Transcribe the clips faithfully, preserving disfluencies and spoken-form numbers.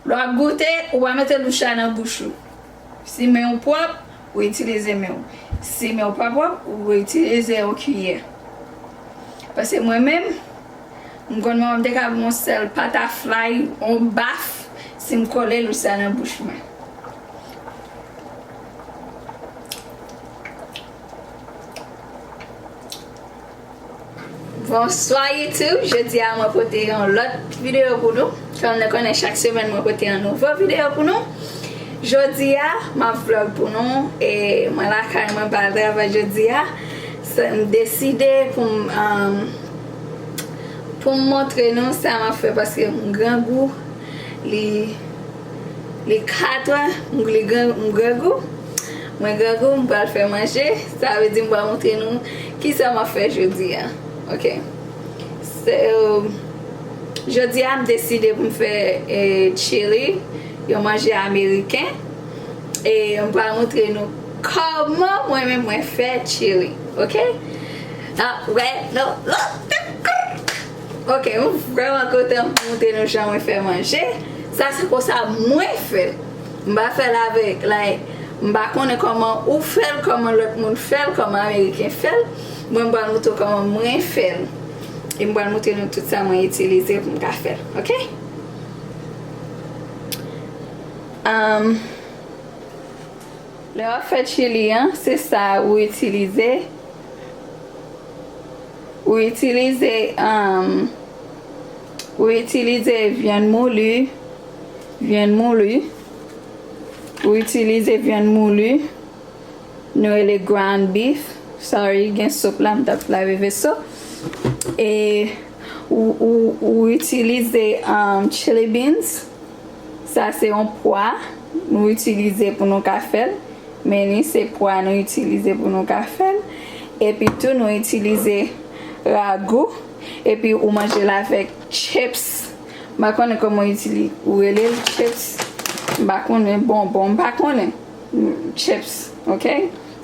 Lè w ap goute, ou pa mete louch la nan bouch ou. Si men w pwòp, ou itilize men w. Si men w pa pwòp, ou itilize yon kiyè. Paske mwen menm, m konn manman m te ka ban m yon sèl pataflay, yon baf, si m kole louch sa nan bouch mwen. Bonswa YouTube, jodi a mwen pote yon lòt videyo pou nou. Kòm nou konnen, chak semèn mwen pote yon nouvo videyo pou nou. Jodi a, m ap vlog pou nou, e mwen lakay mwen, pa al travay jodi a. Se, m deside pou m, um, pou m montre nou sa m ap fè, paske m grangou. Li, li katwè, m, li gran, m grangou. Mwen grangou, m pral fè manje. Sa vle di m pral montre nou kisa m ap fè jodi a. Ok. So, jodi a, m deside pou m fè, eh, chili, yon manje ameriken. E m pral montre nou kòman mwen menm mwen fè chili. Ok? Ah, wè, nou, nou, Ok, m vrèman kontan pou montre nou jan mwen fè manje. Sa se konsa mwen fè l. M pa fè l avèk, like, m pa konnen kòman ou fè l, kòman lòt moun fè l, kòman ameriken fè l. Mwen, m pral montre w kòman mwen fè l. E m pral montre nou tout sa mwen itilize pou m ka fè l. Ok? Um, lè w ap fè chili an, se sa ou itilize. Ou itilize, um, ou itilize vyann mouli, vyann mouli. Ou itilize vyann mouli. Nou rele ground beef. Sorry, gen soup la, m t ap lave veso. E ou, ou, ou itilize, um, chili beans. Sa se yon pwa nou itilize pou nou ka fè l. Men li se pwa nou itilize pou nou ka fè l. Epi tou nou itilize ragou. Epi ou manje l avèk chips. M pa konnen kòman ou itili-, ou rele l chips. M pa konnen bonbon, m pa konnen. Mm, chips, ok?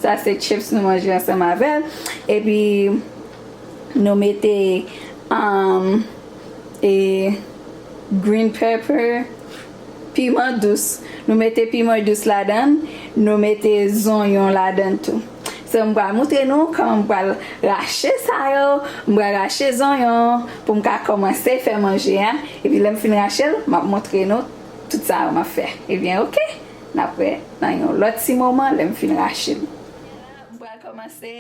Sa se chips nou manje ansanm avè l. Epi nou mete, um, e, green pepper, piman dous. Nou mete piman dous ladan l, nou mete zonyon ladan l tou. So, m pral montre nou kòman m pral rache sa yo, m pral rache zonyon pou m ka kòmanse fè manje a. Epi lè m fin rache l, m ap montre nou tout sa yo m ap fè. Ebyen, ok, n ap wè nan yon lòt ti moman lè m fin rache l. M pral kòmanse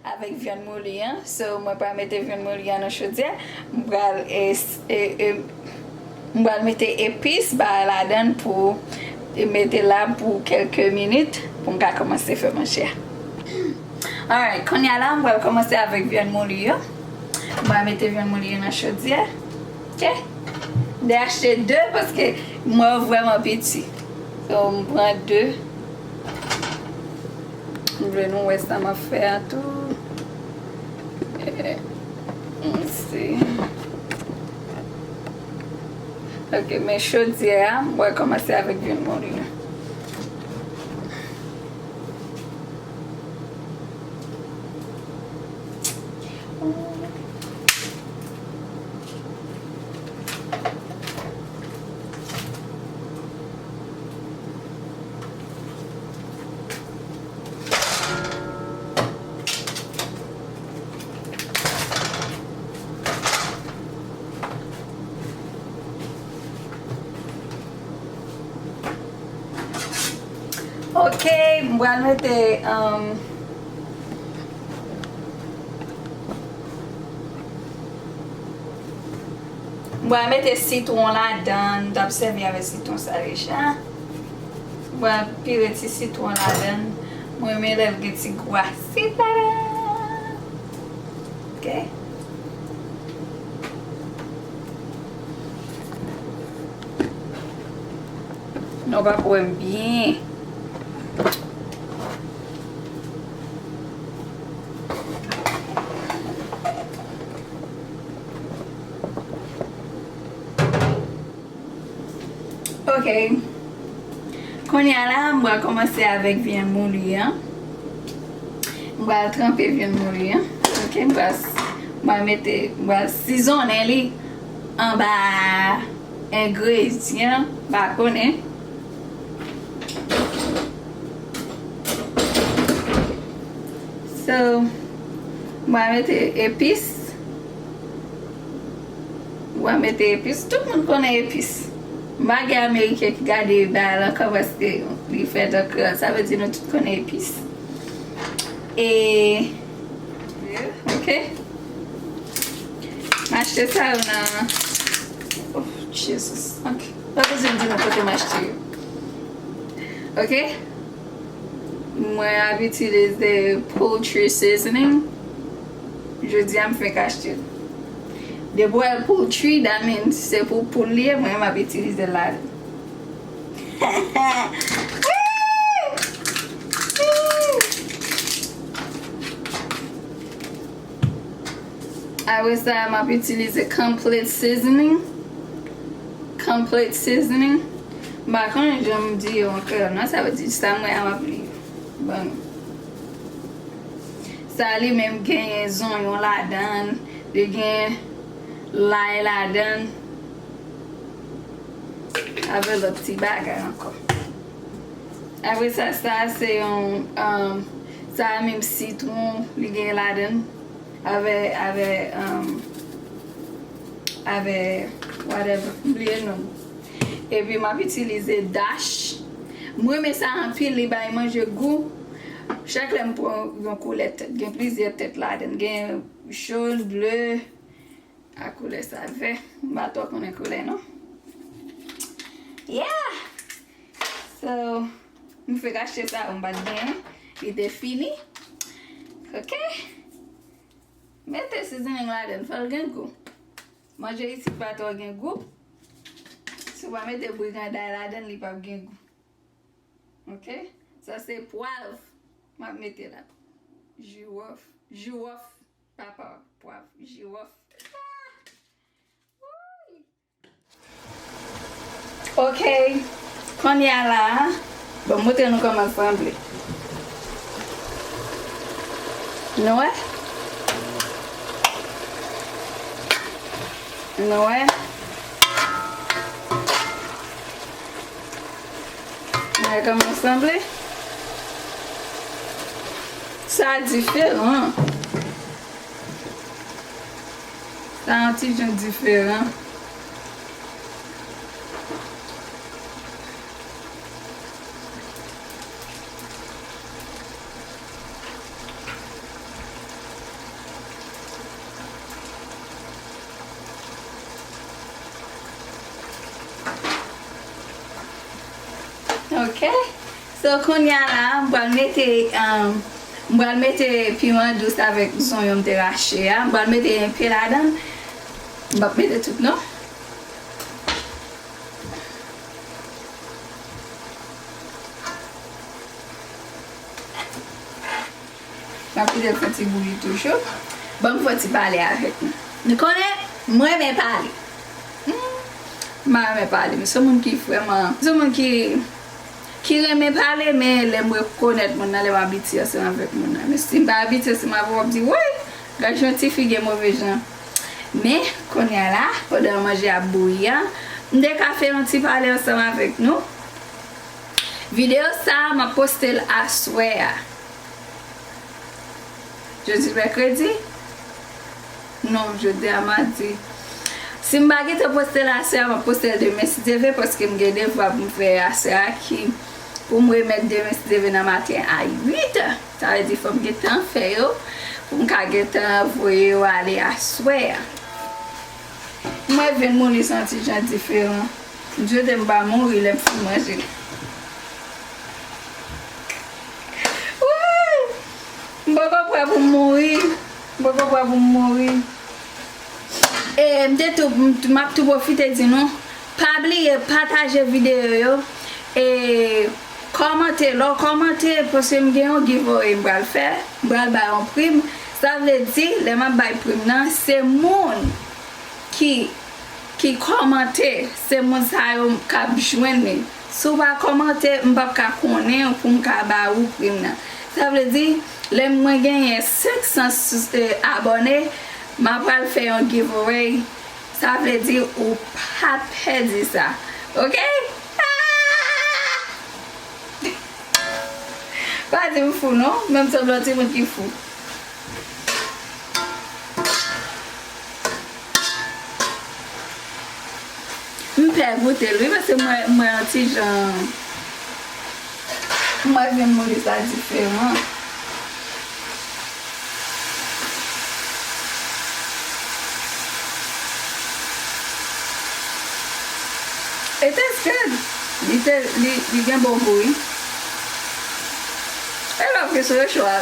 avèk vyann mouli an. So, mwen pral mete vyann mouli an nan chodyè. M pral, e, e, e, m pral mete epis ba ladan l pou, e, mete la pou kèlke minit pou m ka kòmanse fè manje a. Alright, kounye a la, m pral kòmanse avèk vyann mouli yo. M pral mete vyann mouli yo nan chodyè. Ok? M te achte de paske mwen yo vrèman piti. So, m pran de. M vle nou wè sa m ap fè a tou. Eh, m si. Ok, men chodyè a, m pral kòmanse avèk vyann mouli yo. Ok, m pral mete, um, m pral mete sitwon ladan, m t ap sèvi avèk sitwon sa deja. M pral pire ti sitwon ladan. Mwen renmen lè l gen ti gou asid ladan. Ok. Non, pa pou wè m byen. Ok. Kounye a la, m pral kòmanse avèk vyann mouli an. M pral tranpe vyann mouli an. Ok, m pral, m pral mete, m pral sizonnen li anba, Engredyan, m pa konnen. So, m a mete epis. M a mete epis. Tout moun konnen epis. M pa gen Ameriken ki gade bagay la ankò paske li fèt an kreyòl. Sa vle di nou tout konnen epis. E, ok. M achte sa yo nan, oh, Jesus. Ok. Pa bezwen di nou kote m achte yo. Ok? Mwen ap itilize poultry seasoning. Jodi a m fenk achte l. Depi w wè poultry, that means se pou poul li ye, mwen m ap itilize l ladan. Apre sa, m ap itilize complete seasoning. Complete seasoning. M pa konnen jan m di yo an kreyòl non, sa vle di sa mwen a m ap li ban nou. Sa li menm genyen zonyon ladan l, li gen lay ladan l, avè lòt ti bagay ankò. Apre sa, sa se yon, um, sa a menm sitwon, li gen ladan l, avè, avè, um, avè, whatever, m bliye non l. Epi m ap itilize dash. Mwen renmen sa anpil, li bay manje gou. Chak lè m pran yon koulè tèt, gen plizyè tèt ladan l. Gen jòn, ble, a koulè sa vè. M pa twò konnen koulè non. Yeah! So, m fenk achte sa, m pa t genyen. Li te fini. Ok. Mete seasoning ladan l, fè l gen gou. Manje isit pa twò gen gou. Si w pa mete briganday ladan l, li p ap gen gou. Ok? Sa se pwav m ap mete la. Jiwòf. Jiwòf. Pa pwav. Jiwòf. Ah! Wouy! Ok, kounye a la, bon, m montre nou kòman l sanble. Nou wè? Nou wè? Nou wè kòman l sanble? Sa diferan. Sa yon ti jan diferan. Ok. So, kounye a la, m pral mete, um, m pral mete piman dous avèk zonyon m te rache a. M pral mete enpe ladan l. M p ap mete tout, non. M ap kite l fè ti bouyi toujou. Ban m fè ti pale avèk nou. Nou konnen, mwen renmen pale. Hmm. M pa renmen pale, men se moun ki vrèman, se moun ki, ki renmen pale, men lè m rekonèt moun nan, lè m abitye ansanm avèk moun nan. Men si m pa abitye ansanm avè w, w ap di, woy, gad jan ti fi gen move jan. Men, kounye a la, pandan manje ap bouyi a, m te ka fè yon ti pale ansanm avèk nou. Videyo sa a, m ap poste l aswè a. Jodi mèkredi? Non, jodi a madi. Si m pa gentan poste l aswè a, m ap poste l demen si Dye vle, paske m gen devwa pou m fè aswè a ki pou m remèt demen si Dye vle nan maten a uit è. Sa vle di fò m gentan fè yo pou m ka gentan voye yo ale aswè a. Mwen vin mouri se yon ti jan diferan. M swete m pa mouri lè m fin manje. Wouy! M poko prè pou m mouri. M poko prè pou m mouri. E m te tou, m, m ap tou pwofite di nou, pa bliye pataje videyo yo. E kòmante, lè w kòmante, paske m gen yon giveaway m pral fè. M pral bay yon prim. Sa vle di, lè m ap bay prim nan, se moun ki, ki kòmante, se moun sa yo k ap jwenn li. Si w pa kòmante, m p ap ka konnen pou m ka ba ou prim nan. Sa vle di, lè mwen genyen senk san, eh, abòne, m a pral fè yon giveaway. Sa vle di ou pa pèdi sa. Oke? Ah! Pa di m fou non, menm sanble yon timoun ki fou. M pè goute l wi, paske mwen, mwen yon ti jan, mwen vin mouri sa diferan. It is good. Li te, li, li gen bon gou wi. E love ke sou recho a.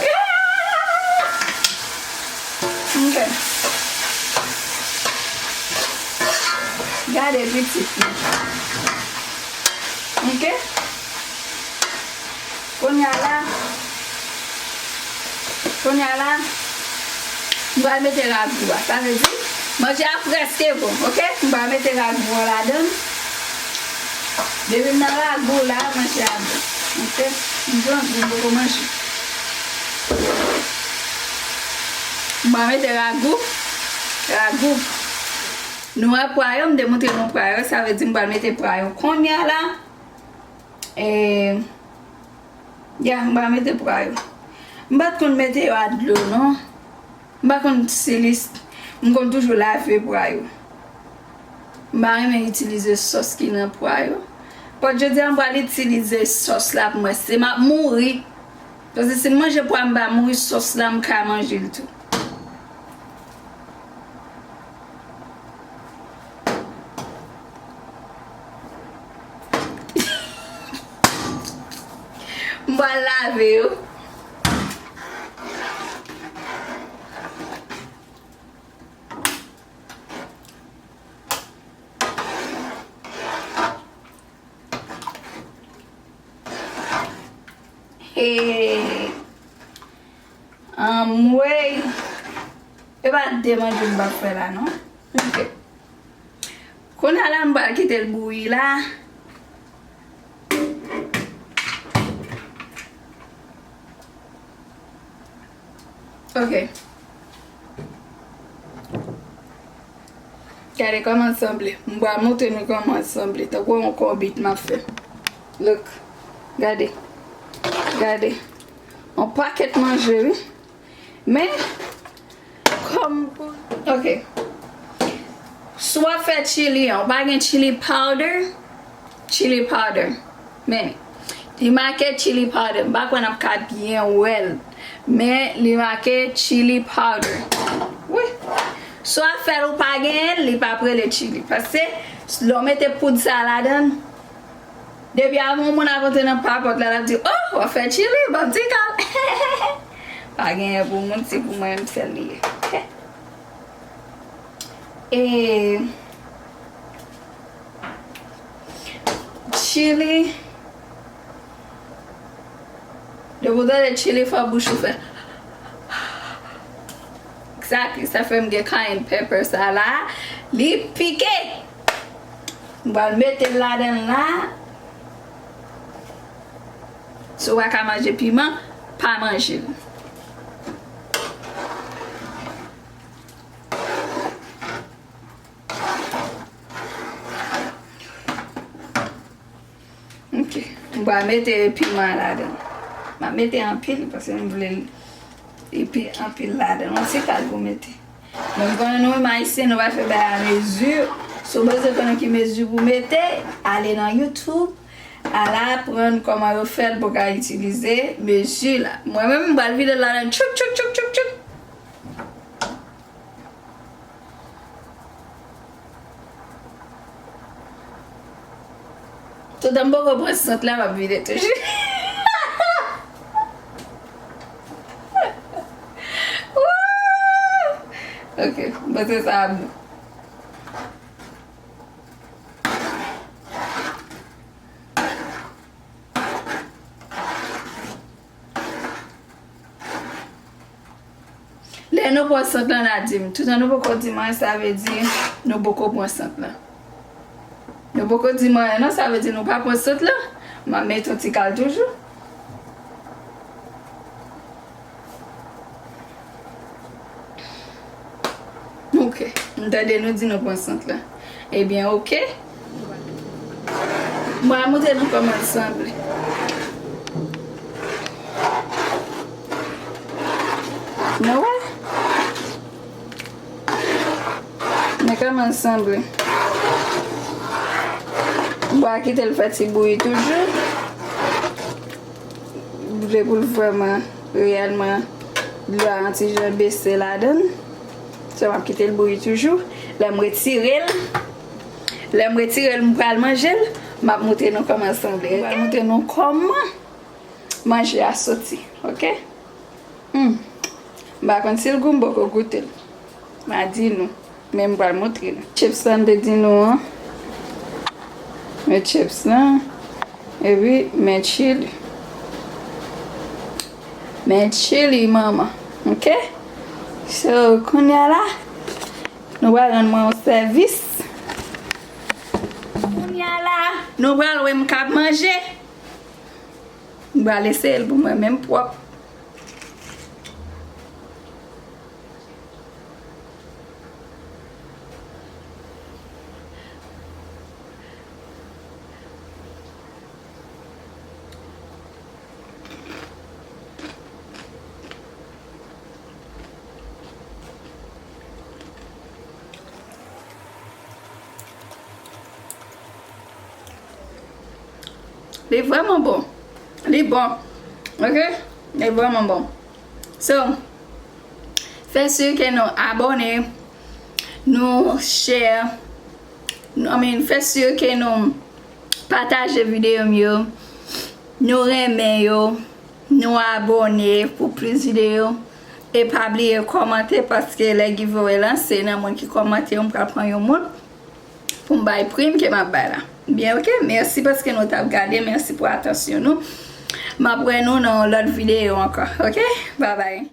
Ok. Gade pitit li. Ok. Kounye a la, kounye a la, m pral mete ragou a. Sa vle di, manje a prèske bon, ok? M pral mete ragou an ladan l. Depi m nan ragou la, manje a bon, ok? M grangou, m poko manje. M pral mete ragou, ragou. Nou wè pwa yo, m te montre nou pwa yo, sa vle di m pral mete pwa yo kounye a la. E, ya, m pa mete pwa yo. M pa t konn mete yo a dlo, non. M pa konn si li, m konn toujou lave pwa yo. M pa renmen itilize sòs ki nan pwa yo. But jodi a, m pral itilize sòs la pou mwen. Si m ap mouri, paske si m manje pwa, m pa mouri, sòs la, m ka manje l tou. M pral lave yo. Hey. Anmwey. E pa de manje m p ap fè la, non. Ok. Kounye a la, m pral kite l bouyi la. Ok. Gade kòman l sanble. M pral montre nou kòman l sanble. Tankou yon konbit m ap fè. Look. Gade. Gade. Yon pakèt manje, wi. Men, kòm, ok. Si w ap fè chili an, ou pa gen chili powder, chili powder. Men, li make chili powder. M pa kwè n ap ka byen wè l. Men, li make chili powder. Wi. Si w ap fè l, ou pa genyen l, li p ap rele chili. Paske, lè w mete poud sa a ladan l, depi avan yon moun ap antre nan papòt la, l ap di, "Oh, w ap fè chili, w ap di kal." Pa genyen pou moun, se pou mwen menm sèl li ye. Ok. E chili, depi w tande chili, fò bouch ou fè. Exactly, sa fè m gen cayenne pepper sa la. Li pike. M pral mete l ladan l la. Si w pa ka manje piman, pa manje l. Ok. M pral mete piman ladan. M ap mete anpil paske m vle l epi anpil ladan. Yon ti kal pou mete. Men m konnen nou menm Ayisyen, nou pa fè bagay a mezi. Si w bezwen konnen ki mezi pou mete, ale nan YouTube, al aprann kòman yo fè l pou w ka itilize mezi la. Mwen menm, m pral vide l ladan. Tchouk, tchouk, tchouk, tchouk, tchouk. Toutan m poko pran sant la, m ap vide toujou. Woo! Ok, m panse sa a bon. Lè nou pran sant lan, n a di m. Toutan nou poko di m anyen, sa vle di nou poko pran sant lan. Nou poko di m anyen non, sa vle di nou pa pran sant lan. M ap mete yon ti kal toujou. Ok. M tande nou di nou pran sant la. Ebyen, oke. Mwen a montre nou kòman l sanble. Nou wè? Men kòman l sanble. Mwen a kite l fè ti bouyi toujou. Vle pou l vrèman, reyèlman, dlo a yon ti jan bese ladan l. So, m ap kite l bouyi toujou. Lè m retire l, lè m retire l, m pral manje l. M ap montre nou kòman l sanble. M pral montre nou kòman manje a soti, oke? Hmm. M pa konn si l gou, m poko goute l. M a di nou. Men m pral montre nou. Chips la m te di nou an. Men chips la. Epi, men chili. Men chili, manman. Oke? So, kounye a la, nou pral rann mwen yon sèvis. Kounye a la, nou pral wè m k ap manje. M pral eseye l pou mwen menm pwòp. Li vrèman bon. Li bon. Oke? Li vrèman bon. So, fè si ke nou abòne, nou share, nou, I mean, fè si ke nou pataje videyo m yo, nou renmen yo, nou abòne pou plis videyo. E pa bliye kòmante, paske lè giveaway lan, se nan moun ki kòmante yo, m pral pran yon moun pou m bay prim ke m ap bay la. Byen, oke? Mèsi paske nou t ap gade, mèsi pou atansyon nou. M ap wè nou nan yon lòt videyo ankò, oke? Babay.